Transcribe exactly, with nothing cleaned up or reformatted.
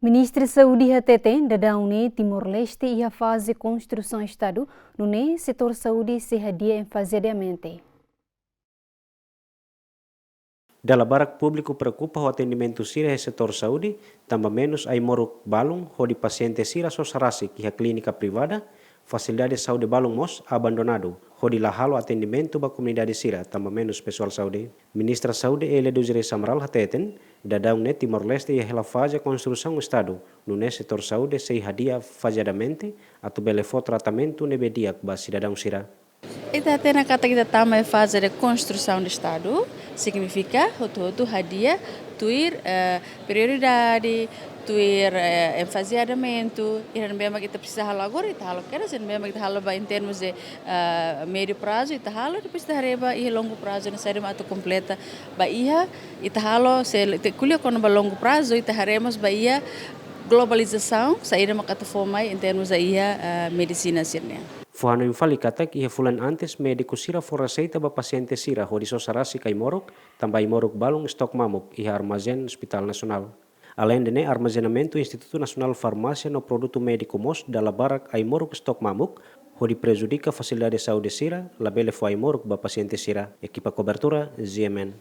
Ministra Saúde hateten, daudaun ne'e Timor-Leste iha faze konstrusaun estadu, nune'e setór saúde sei hadi'a enfaziadamente. Dala barak públiku preokupa ho atendimentu sira iha setór saúde, tanba menus ai-moruk balun hodi pasiente sira sosa rasik iha klínika privada, fasilidade saúde balun mós abandonadu, hodi la halo atendimentu ba komunidade sira tanba menus pesoál saúde. Ministra Saúde Hélio dos Reis Amaral hateten, daudaun ne'e Timor-Leste iha hela faze konstrusaun estadu, nune'e setór saúde sei hadi'a faziadamente atu bele fó tratamentu ne'ebé di'ak ba sidadaun sira. Ita hatene katak ita tama iha faze de konstrusaun de estadu, signifika hotu-hotu hadi'a tuir, eh, prioridade, tuir, eh, enfaziadamente, ida ne'ebé mak ita presiza halo agora, ita halo kedas, ida ne'ebé mak ita halo ba em termos de, eh, médiu prazu, ita halo, depois ita haree ba iha longu prazu, ne'e saida mak atu kompleta ba iha, ita halo, se ita ko'alia kona-ba longu prazu, ita haree mós ba iha globalizasaun, saida mak atu fó mai em termos de iha, eh, medisina sira-nian. Fó-hanoin fali katak iha fulan antes médiku sira fó reseita ba pasiente sira hodi sosa rasik ai-moruk, tanba ai-moruk balun estok mamuk iha armazén Hospital Nasionál. Aleinde ne'e, armazenamentu Institutu Nasionál Farmásia no Produtu Médiku mós dala barak ai-moruk estok mamuk, hodi prejudika fasilidade saúde sira, labele fó ai-moruk ba pasiente sira. Ekipa kobertura, G M N.